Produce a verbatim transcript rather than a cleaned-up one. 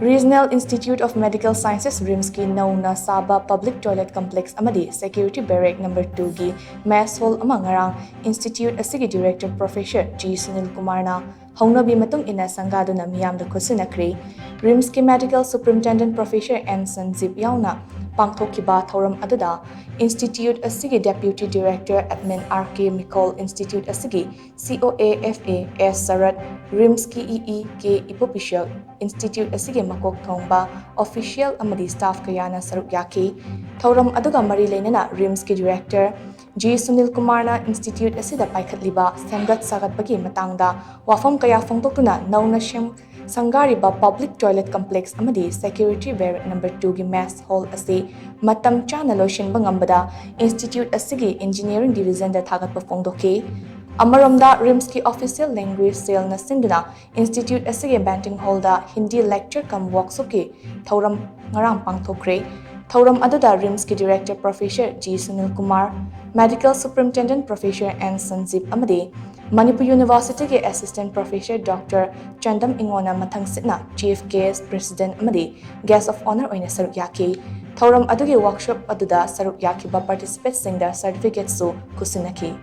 Regional Institute of Medical Sciences, RIMSꯀꯤ ꯅꯧꯅ ꯁꯥꯕ Public Toilet Complex ꯑꯃꯗꯤ Security Barrack Number Twoꯒꯤ Mess Hall ꯑꯃ ꯉꯔꯥꯡ institute ꯑꯁꯤꯒꯤ director professor G ꯁꯨꯅꯤꯜ ꯀꯨꯃꯥꯔꯅ ꯍꯧꯅꯕꯤ ꯃꯇꯨꯡ ꯏꯟꯅ ꯁꯪꯒꯥꯗꯨꯅ ꯃꯤꯌꯥꯝꯗ ꯈꯨꯠꯁꯤꯟꯅꯈ꯭ꯔꯦ꯫ RIMSꯀꯤ medical superintendent professor N ꯁꯟꯖꯤꯞ ꯌꯥꯎꯅ ꯄꯥꯡꯊꯣꯛꯈꯤꯕ ꯊꯧꯔꯝ ꯑꯗꯨꯗ institute ꯑꯁꯤꯒꯤ deputy director admin R K ꯃꯤꯀꯣꯜ, institute ꯑꯁꯤꯒꯤ C O A F A S shirt, RIMSꯀꯤ E E K ꯏꯄꯨꯄꯤꯁꯛ, institute ꯑꯁꯤꯒꯤ ꯃꯀꯣꯛ ꯊꯣꯡꯕ official ꯑꯃꯗꯤ staff ꯀꯌꯥꯅ ꯁꯔꯨꯛ ꯌꯥꯈꯤ꯫ ꯊꯧꯔꯝ ꯑꯗꯨꯒ ꯃꯔꯤ ꯂꯩꯅꯅ RIMSꯀꯤ director G ꯁꯨꯅꯤꯜ ꯀꯨꯃꯥꯔꯅ institute ꯑꯁꯤꯗ ꯄꯥꯏꯈꯠꯂꯤꯕ ꯁꯦꯝꯒꯠ ꯁꯥꯒꯠꯄꯒꯤ ꯃꯇꯥꯡꯗ ꯋꯥꯐꯝ ꯀꯌꯥ ꯐꯣꯡꯗꯣꯛꯇꯨꯅ ꯅꯧꯅ ꯁꯦꯝ ꯁꯪꯒꯥꯔꯤꯕ Public Toilet Complex ꯑꯃꯗꯤ Security Barrack Number Twoꯒꯤ Mess Hall ꯑꯁꯤ ꯃꯇꯝ ꯆꯥꯅ ꯂꯣꯏꯁꯤꯟꯕ ꯉꯝꯕꯗ institute ꯑꯁꯤꯒꯤ engineering divisionꯗ ꯊꯥꯒꯠꯄ ꯐꯣꯡꯗꯣꯛꯈꯤ꯫ ꯑꯃꯔꯣꯝꯗ RIMSꯀꯤ official language cellꯅ ꯁꯤꯟꯗꯨꯅ institute ꯑꯁꯤꯒꯤ banquet hallꯗ Hindi lecture cum workshopꯀꯤ ꯊꯧꯔꯝ ꯉꯔꯥꯡ ꯄꯥꯡꯊꯣꯛꯈ꯭ꯔꯦ꯫ ꯊꯧꯔꯝ ꯑꯗꯨꯗ RIMSꯀꯤ director professor G Sunil Kumar, medical superintendent professor N ꯁꯟꯖꯤꯞ ꯑꯃꯗꯤ Manipur Universityꯒꯤ assistant professor Doctor Chandam ꯏꯉꯣꯅ ꯃꯊꯪꯁꯤꯠꯅ chief guest, president ꯑꯃꯗꯤ guest of honour ꯑꯣꯏꯅ ꯁꯔꯨꯛ ꯌꯥꯈꯤ꯫ ꯊꯧꯔꯝ ꯑꯗꯨꯒꯤ workshop ꯑꯗꯨꯗ ꯁꯔꯨꯛ ꯌꯥꯈꯤꯕ participantsꯁꯤꯡꯗ certificateꯁꯨ ꯈꯨꯠꯁꯤꯟꯅꯈꯤ꯫